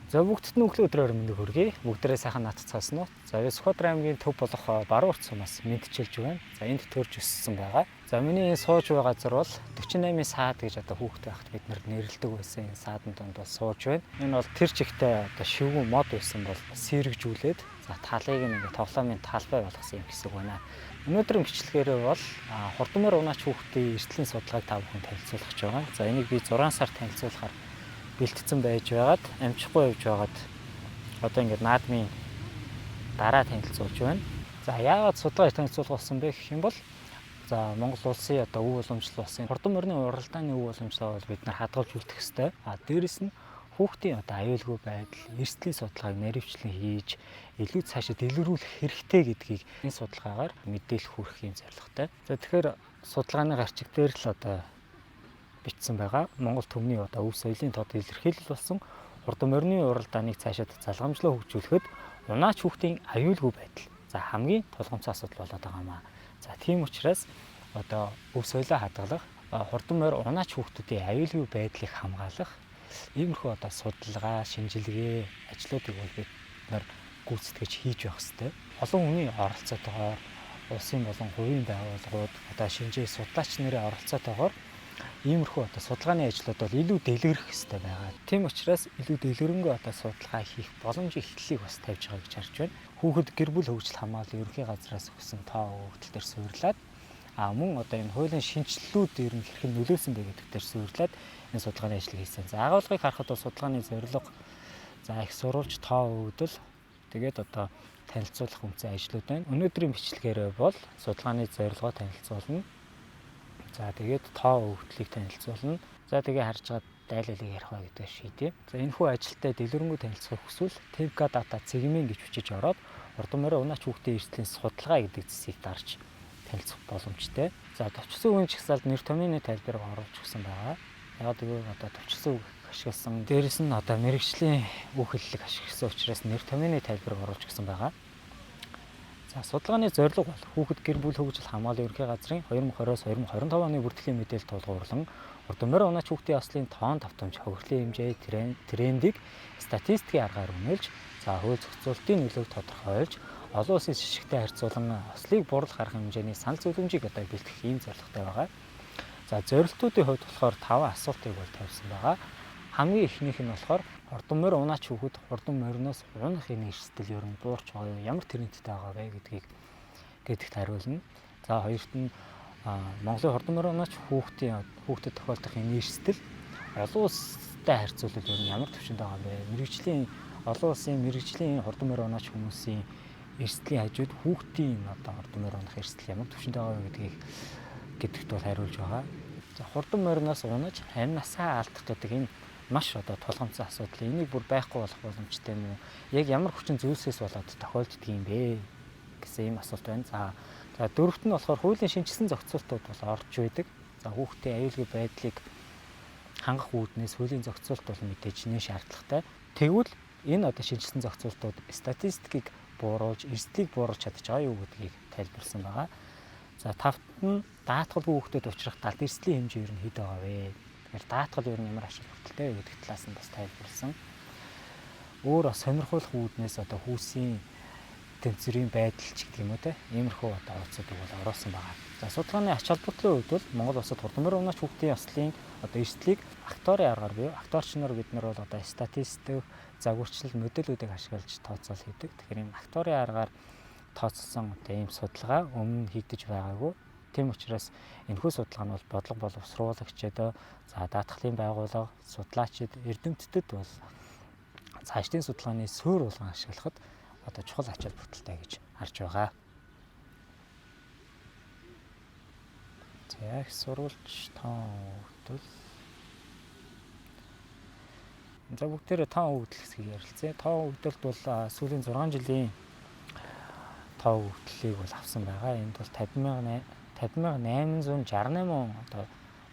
За бүгдд нь өглөө өдрөөр мэндийг хүргэе. Бүгдээрээ сайхан натцгаасан уу? За би Сүхбаатар аймгийн төв болох Баруун урт сумаас мэндчилж байна. За энд төрж өссөн байгаа. За миний энэ сууж байгаа газар бол 48-ийн саад гэж одоо хүүхэд байхад бид нар нэрлэдэг байсан энэ саадан дунд бол сууж байна. Энэ бол тэр чигтээ одоо шивгүүн мод байсан бол сэргэжүүлээд за талыг нь ингээ тоглоомын талбай болгосон юм хэсэг байна. Өнөөдрийн бичлэгээрээ бол хурдан морь унаач хүүхдийн эрсдлийн судалгааг та бүхэн танилцуулах гэж байгаа. За энийг би 6 сар танилцуулахаар бэлтгэсэн байж байгаад амжихгүй явж байгаад одоо ингээд наадмын дараа танилцуулж байна. За яагаад судалгаа танилцуулах болсон бэ гэх юм бол за Монгол улсын одоо өв уламжлал улсын хурдан морины уралдааны өв уламжлалаа бол бид нар хадгалж үлдэх ёстой. А дээрэс нь хүүхдийн одоо аюулгүй байдал, эрсдлийн судалгааг наривчлан хийж илүү цаашаа дэлгэрүүлэх хэрэгтэй гэдгийг энэ судалгаагаар мэдээлэх хүргэх юм зорилготой. За тэгэхээр судалгааны гарчиг дээр л одоо бичсэн байгаа. Монгол түмний одоо өв соёлын тод илэрхийлэл болсон хурдан морины уралдааныг цаашаад залгамжлаа хөгжүүлэхэд унаач хүүхдийн аюулгүй байдал за хамгийн тулгамдсан асуудал болоод байгаа юм аа. За тийм учраас одоо өв соёлоо хадгалах, хурдан морь унаач хүүхдүүдийн аюулгүй байдлыг хамгаалах иймэрхүү одоо судалгаа, шинжилгээ, ажлуудыг бол бид нар гүйцэтгэж хийж явах хэрэгтэй. Олон хүний оролцоотойгоор улсын болон хувийн байгууллагууд одоо шинжээ судлаач нарын оролцоотойгоор иймэрхүү одоо судалгааны ажлууд бол илүү дэлгэрэх хэрэгтэй байгаа. Тийм учраас илүү дэлгэрэнгүй одоо судалгаа хийх боломжийн эхлэлийг бас тавьж байгаа гэж харж байна. Хүүхэд гэр бүл хөгжил хамгаалал ерөнхий газраас өгсөн тоо өгөгдөл дээр суйрлаад мөн одоо энэ хуулийн шинэчлэлүүд ер нь хэрхэн нөлөөсөн бэ гэдэг дээр суйрлаад энэ судалгааны ажлыг хийсэн. За агуулгыг харахад бол судалгааны зорилго, за их сурвалж, тоо өгөгдөл, тэгээд одоо танилцуулах үндсэн ажлууд байна. Өнөөдрийн бичлэгээрээ бол судалгааны зорилгоо танилцуулна. За тэгээд тоо өгөгдлийг танилцуулна. За тэгээ харж байгаа дайлалыг ярих ба гэдгээр шийдье. За энэ хүү ажилтай дэлгэрэнгүй танилцахыг хүсвэл TVK data цэгмэн гэж бичиж ороод хурдан морин унаач хүүхдийн эрсдлийн судалгаа гэдэг зэсийг дарж танилцах боломжтой. За товчсон үгийн жагсаалд нэр томьёоны тайлбарыг оруулж өгсөн байгаа. Яг гэвэл одоо товчсон үг ашигласан. Дээрэс нь одоо мэрэгжлийн үг хэллэг ашигласан учраас нэр томьёоны тайлбарыг оруулж өгсөн байгаа. За судалгааны зорилго бол хүүхэд гэр бүл хөгжил хамгаалал ерөнхий газрын 2020-оос 2025 оны бүртгэлийн мэдээлэл тулгуурлан хурдан морь унаач хүүхдийн ослын тоон давтамж, хохирлын хэмжээ, трендийг статистикийн аргаар үнэлж, за хууль зохицуултын нөлөөг тодорхойлж, олон улсын шишигтэй харьцуулан ослыг буруул гаргах хэмжээний санал зөвлөмжийг одоо бэлтгэх ийм зорилготой байгаа. За зорилтуудын хувьд болохоор 5 асуултыг бол тавьсан байгаа. Хамгийн эхнийх нь болохоор хурдан морь унаач хүүхэд хурдан мориноос унах энэ эрсдэл ер нь буурч байгаа юу? Ямар трендтэй байгаа вэ гэдгийг гэдэгт хариулна. За хоёрт нь Монголын хурдан морь унаач хүүхдэд тохиолдох энэ эрсдэл олон улстай харьцуулбал ер нь ямар түвшинд байгаа вэ? Мэргэжлийн олон улсын мэргэжлийн хурдан морь унаач хүмүүсийн эрсдлийн хажууд хүүхдийн одоо хурдан морь унах эрсдэл ямар түвшинд байгаа вэ гэдгийг гэдэгт бол хариулж байгаа. За хурдан мориноос унаж амь насаа алдах гэдэг энэ маш одоо тулгамдсан асуудал. Энийг бүр байхгүй болох боломжтой юм уу? Яг ямар хүчин зүйлсээс болоод тохиолддог юм бэ гэсэн ийм асуулт байна. За дөрөвт нь болохоор хуулийн шинэчилсэн зохицуултууд бол орж байдаг. За хүүхдийн аюулгүй байдлыг хангах үүднээс хуулийн зохицуулт бол мэдээж нэн шаардлагатай. Тэгвэл энэ одоо шинэчилсэн зохицуултууд статистикийг бууруулж, эрсдлийг бууруулж чадаж байгаа юу гэдгийг тайлбарласан байгаа. За тавт нь даатгалгүй хүүхдэд учрах далд эрсдлийн хэмжээ ер нь хэд байгаа вэ? Тэгэхээр даатгал ер нь ямар ач холбогдолтой вэ гэдэг талаас нь бас тайлбарласан. Өөр бас сонирхуулах үүднээс одоо хүүсийн тэнцвэрийн байдал ч гэдэг юм уу те. Иймэрхүү одоо хуудсуудыг бол оруулсан байгаа. За судалгааны ач холбогдлын хувьд бол Монгол улсад хурдан морь унаач хүүхдийн ослын одоо эрсдлийг акторын аргаар буюу акторч нар бид нар бол одоо статистик, загварчлал модельүүдийг ашиглаж тооцоол хийдэг. Тэгэхээр энэ акторын аргаар тооцсон одоо ийм судалгаа өмнө хийгдэж байгаагүй. Тийм учраас энэхүү судалгаа нь бол бодлого боловсруулагчид, за даатгалын байгууллага, судлаачид, эрдэмтдэд бол цаашдын судалгааны суурь болгон ашиглахад одоо чухал ач холбогдолтой гэж харж байгаа. За их сурвалж тоон өгөгдөл. За бүгдээрээ тоон өгөгдөл хэсгийг ярилцъя. Тоон өгөгдөлд бол сүүлийн 6 жилийн тоо өгөгдлийг бол авсан байгаа. Энд бол 50,868 одоо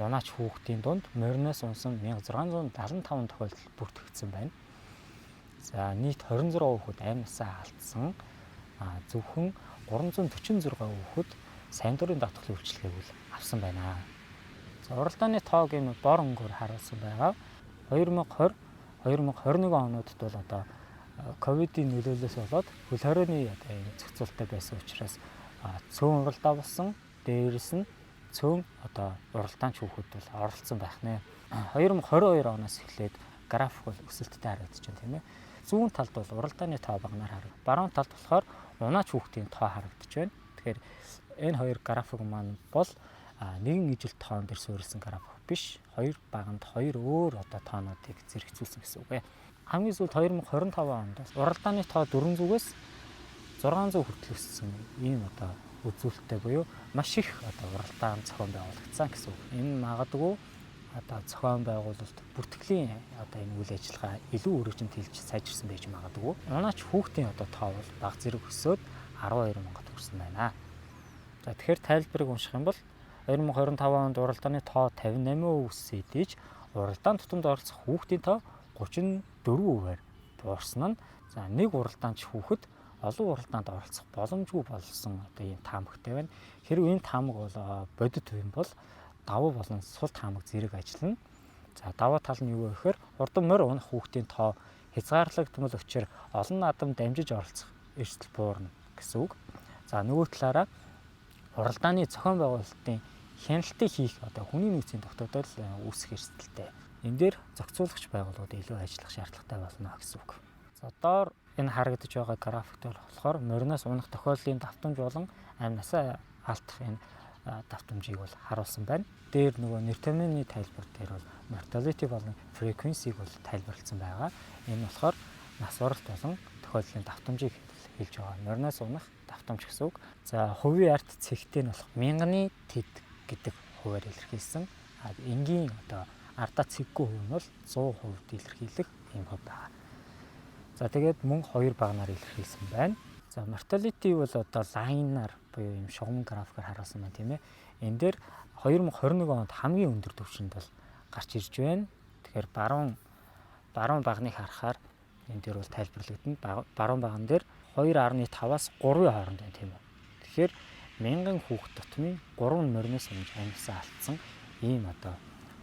унаач хүүхдийн дунд мориноос унсан 1675 тохиолдол бүртгэгдсэн байна. За нийт 26 хүүхэд амь насаа алдсан. Зөвхөн 346 хүүхэд сайн дурын даатгалын үйлчилгээг бол авсан байна. За уралдааны тоог энэ бор өнгөөр харуулсан байгаа. 2020, 2021 онуудад бол одоо ковидын нөлөөлөөс болоод хөл хорионы одоо энэ зохицуулттай байсан учраас цөөн уралдаа болсон. Дээрээс нь цөөн одоо уралдаанч хүүхэд бол оролцсон байх нэ. 2022 оноос эхлээд график бол өсөлттэй харагдаж байна, тийм ээ. Зүүн талд бол уралдааны тоо багнаар харагдана. Баруун талд болохоор унаач хүүхдийн тоо харагдаж байна. Тэгэхээр энэ хоёр график маань бол нэгэн ижил тоон дээр суурилсан график биш. Хоёр баганд хоёр өөр одоо тоонуудыг зэрэгцүүлсэн гэсэн үг ээ. Хамгийн сүүлд 2025 онд бол уралдааны тоо 400-ээс 600 хүртэл өссөн ийм одоо үзүүлэлттэй буюу маш их одоо уралдаан зохион байгуулагдсан гэсэн үг. Энэ магадгүй одоо зохион байгуулалт бүртгэлийн одоо энэ үйл ажиллагаа илүү өргөжин тэлж сайжирсан байж магадгүй. Унаач хүүхдийн одоо тоо бол баг зэрэг өсөөд 12 мянгад хүрсэн байна. За, тэгэхээр тайлбарыг унших юм бол 2025 онд уралдааны тоо 58% өссөн хэдий ч уралдаан тутамд оролцох хүүхдийн тоо 34%-аар буурсан нь, за, нэг уралдаанч хүүхэд олон уралдаанд оролцох боломжгүй болсон одоо ийм таамагтай байна. Хэрвээ энэ таамаг бол бодит юм бол давуу болон сул таамаг зэрэг ажиллана. За, давуу тал нь юу вэ гэхээр хурдан морь унах хүүхдийн тоо хязгаарлагдмал учир олон наадам дамжиж оролцох эрсдэл буурна гэсэн үг. За, нөгөө талаараа уралдааны зохион байгуулалтын хяналтыг хийх одоо хүний нөөцийн тогтоодол үүсэх эрсдэлтэй. Энэ дээр зохицуулагч байгууллагууд илүү ажиллах шаардлагатай болно гэсэн үг. За, доор энэ харагдаж байгаа график дээр болохоор мориноос унах тохиолдлын давтамж болон амь насаа алдах энэ давтамжийг бол харуулсан байна. Дээр нөгөө нэр томьёоны тайлбар дээр бол mortality болон frequency-г бол тайлбарласан байгаа. Энэ болохоор нас баралт болон тохиолдлын давтамжийг хэлж байгаа. Мориноос унах давтамж гэсэн үг. За, хувийн арт цэгтэй нь болох мянганы тэд гэдэг хувиар илэрхийлсэн. А энгийн одоо ардаа цэггүй хувь нь бол 100% илэрхийлэх ийм хувь байгаа. За, тэгээд мөн хоёр багнаар илэрхийлсэн байна. За, mortality бол одоо line-аар буюу ийм шугам графикаар харуулсан байна, тийм ээ. Энэ дээр 2021 онд хамгийн өндөр түвшинд бол гарч ирж байна. Тэгэхээр баруун багныг харахаар энэ дээр бол тайлбарлагдана. Баруун баган дээр 2.5-аас 3-ын хооронд байна, тийм үү. Тэгэхээр мянган хүүхэд тутмын 3 мориноос унж амь насаа алдсан ийм одоо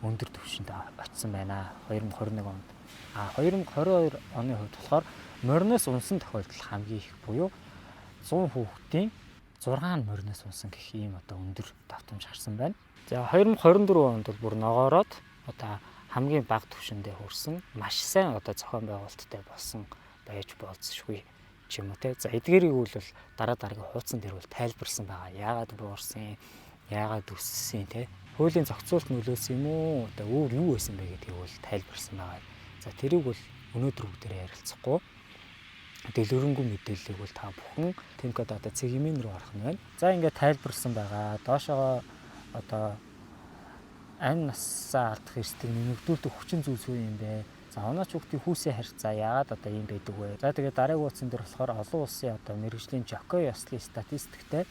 өндөр түвшинд очсон байна 2021 онд. А 2022 оны хувьд болохоор мориноос унсан тохиолдол хамгийн их буюу 100 хүүхдийн 6 нь мориноос унсан гэх ийм одоо өндөр давтамж гарсан байна. За, 2024 онд бол бүр ногоороод одоо хамгийн бага түвшиндээ хүрсэн, маш сайн одоо зохион байгуулалттай болсон байж болзошгүй ч юм уу, те. За, эдгээрийг бол дараа дараагийн хуудсан дээр бол тайлбарсан байгаа. Яагаад буурсан, яагаад өссөн, те. Хуулийн зохицуулалт нөлөөлсөн юм уу? Одоо өөр юу байсан бэ гэдгийг бол тайлбарсан байгаа. За, тэрийг бол өнөөдөр бүгдээрээ ярилцахгүй, дэлгэрэнгүй мэдээллийг бол та бүхэн Тэмка дата цэг mn рүү орох нь байна. За, ингээд тайлбарлсан байгаа. Доошоогоо одоо амь насаа алдах эрсдэл нэмэгдүүлдэг хүчин зүйлс юу юм бэ? За, унаач хүүхдийн хүйсийн харьцаа яагаад одоо ийм байдаг вэ? За, тэгээд дараагийн хуудсан дээр болохоор олон улсын одоо мэргэжлийн Жокей ослын статистиктэй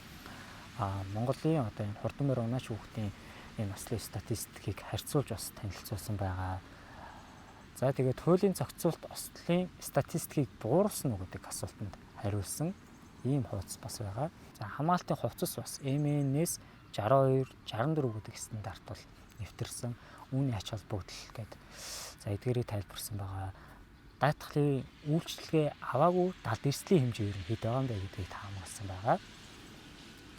Монголын одоо энэ хурдан морь унаач хүүхдийн энэ ослын статистикийг харьцуулж бас танилцуулсан байгаа. За, тэгээд хуулийн зохицуулалт ослын статистикийг бууруулсан уу гэдэг асуултанд хариулсан ийм хуудас бас байгаа. За, хамгаалтын хувцас бас MN-ээс 62 64 гэдэг стандарт бол нэвтэрсэн. Үүний ач холбогдол гэдэг, за, эдгээрийг тайлбарсан байгаа. Даатгалын үйлчилгээ аваагүй далд эрсдлийн хэмжээ ер нь хэд байгаа юм бэ гэдгийг таамагласан байгаа.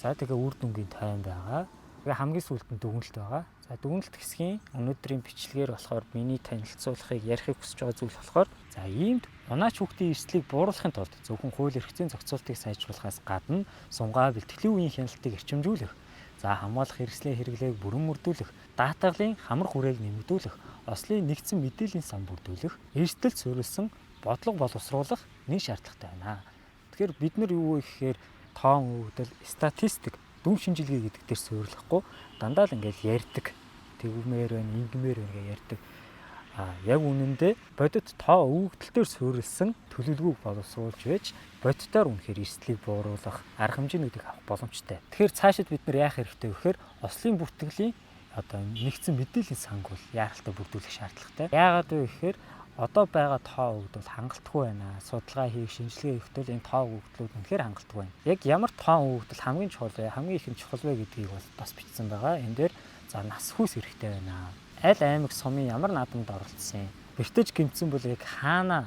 За, тэгээ үр дүнгийн тойм байгаа. Тэгээ хамгийн сүүлд нь дүгнэлт байгаа. За, дүгнэлт хэсгийн өнөөдрийн бичлэгээр болохоор миний танилцуулахыг ярихыг хүсэж байгаа зүйл болохоор, за, иймд унаач хүүхдийн эрсдлийг бууруулахын тулд зөвхөн хууль эрх зүйн зохицуултыг сайжруулахаас гадна сунгаа бэлтгэлийн үеийн хяналтыг эрчимжүүлэх, за, хамгаалах хэрэгслийн хэрэглээг бүрэн мөрдүүлэх, даатгалын хамар хүрээг нэмэгдүүлэх, ослын нэгдсэн мэдээллийн сан бүрдүүлэх, эрсдэлд суурилсан бодлого боловсруулах нэг шаардлагатай байна. Тэгэхээр бид нар юу вэ гэхээр тоон өгөгдөл, статистик, дүн шинжилгээ гэдэг дээр суурилахгүй дандаа л ингээл ярьдаг. Тэгмээр байна, ингэмээр байна гэж ярьдаг. А яг үнэндээ бодит тоо өгөгдөл дээр суурилсан төлөвлөгөөг боловсруулж байж бодитоор үнэхээр эрсдлийг бууруулах арга хэмжээнүүдийг авах боломжтой. Тэгэхээр цаашид бид нар яах хэрэгтэй вэ гэхээр ослын бүртгэлийн одоо нэгдсэн мэдээллийн санг бол яаралтай бүрдүүлэх шаардлагатай. Яагаад вэ гэхээр одоо байгаа тоо өгөгдөл хангалтгүй байна. Судалгаа хийх, шинжилгээ хийхдээ энэ тоо өгөгдлүүд үнэхээр хангалтгүй байна. Яг ямар тоо өгөгдөл хамгийн чухал вэ? Хамгийн их нь чухал вэ гэдгийг бол бас бичсэн байгаа. Энэ дээр, за, нас хүйс хэрэгтэй байна. Аль аймаг, сумын ямар наадамд оролцсон юм? Бэртэж гэмтсэн бол яг хаана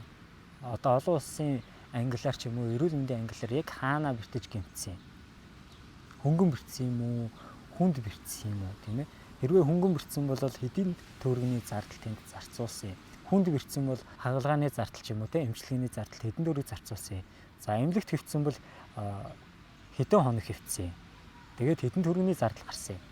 одоо олон улсын ангиллаар ч юм уу эрүүл мэндийн ангиллаар яг хаана бэртэж гэмтсэн юм? Хөнгөн бэртсэн юм уу? Хүнд бэртсэн юм уу, тийм ээ? Хэрвээ хөнгөн бэртсэн бол хэдийн төгрөгийн зардал тэнд зарцуулсан юм? Хүнд бэртсэн бол хагалгааны зардал ч юм уу, тийм, эмчилгээний зардал хэдэн төгрөг зарцуулсан юм? За, эмнэлэгт хэвтсэн бол хэдэн хоног хэвтсэн юм? Тэгээд хэдэн төгрөгийн зардал гарсан юм?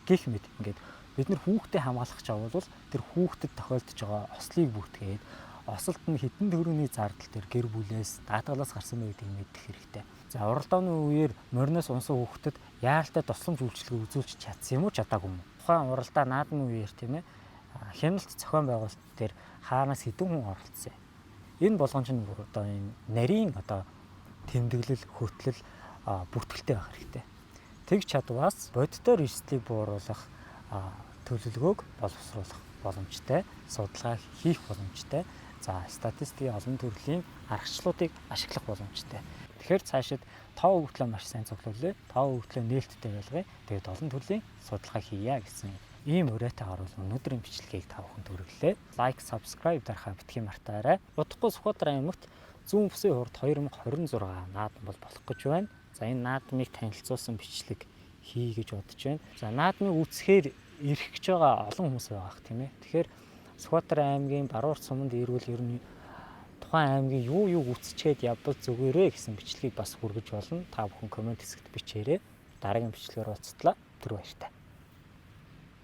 Гэх мэт ингээд бид нар хүүхдээ хамгаалах гэж бол тэр хүүхдэд тохиолдож байгаа ослыг бүртгээд осолд нь хэдэн төгрөгийн зардал тэр гэр бүлээс даатгалаас гарсан бэ гэдгийг мэдэх хэрэгтэй. За, уралдааны үеэр мориноос унсан хүүхдэд яаралтай тусламж үйлчилгээ үзүүлж чадсан юм уу, чадаагүй юм уу? Тухайн уралдаа наадмын үеэр, тийм ээ, хяналт зохион байгуулалт дээр хаанаас хэдэн хүн оролцсон юм? Энэ болгон чинь бүр одоо энэ нарийн одоо тэмдэглэл, хөтлөл, бүртгэлтэй байх хэрэгтэй. Тэгж чадваас бодитоор эрсдлийг бууруулах төлөвлөгөөг боловсруулах боломжтой, судалгаа хийх боломжтой. За, статистикийн олон төрлийн аргачлалуудыг ашиглах боломжтой. Тэгэхээр цаашид тоо өгөгдлөө маш сайн цуглуулъя. Тоо өгөгдлөө нээлттэй байлгая. Тэгээд олон төрлийн судалгаа хийе гэсэн ийм уриатай харуул өнөөдрийн бичлэгийг та бүхэнд хүргэлээ. Like, subscribe дарахаа битгий мартаарай. Удахгүй Сүхбаатар аймагт зүүн бүсийн хурд 2026 наадам бол болох гэж байна. За, энэ наадмыг танилцуулсан бичлэг хий гэж бодож байна. За, наадмыг үзэхээр ирэх гэж байгаа олон хүмүүс байгаа х, тийм ээ. Тэгэхээр Сүхбаатар аймгийн Баруун суманд ирвэл ер нь тухайн аймгийн юу юу үзчихэд явбал зүгээрээ гэсэн бичлэгийг бас хүргэж болно. Та бүхэн comment хэсэгт бичээрэй. Дараагийн бичлэгээр уулзтлаа. Түр баяртай.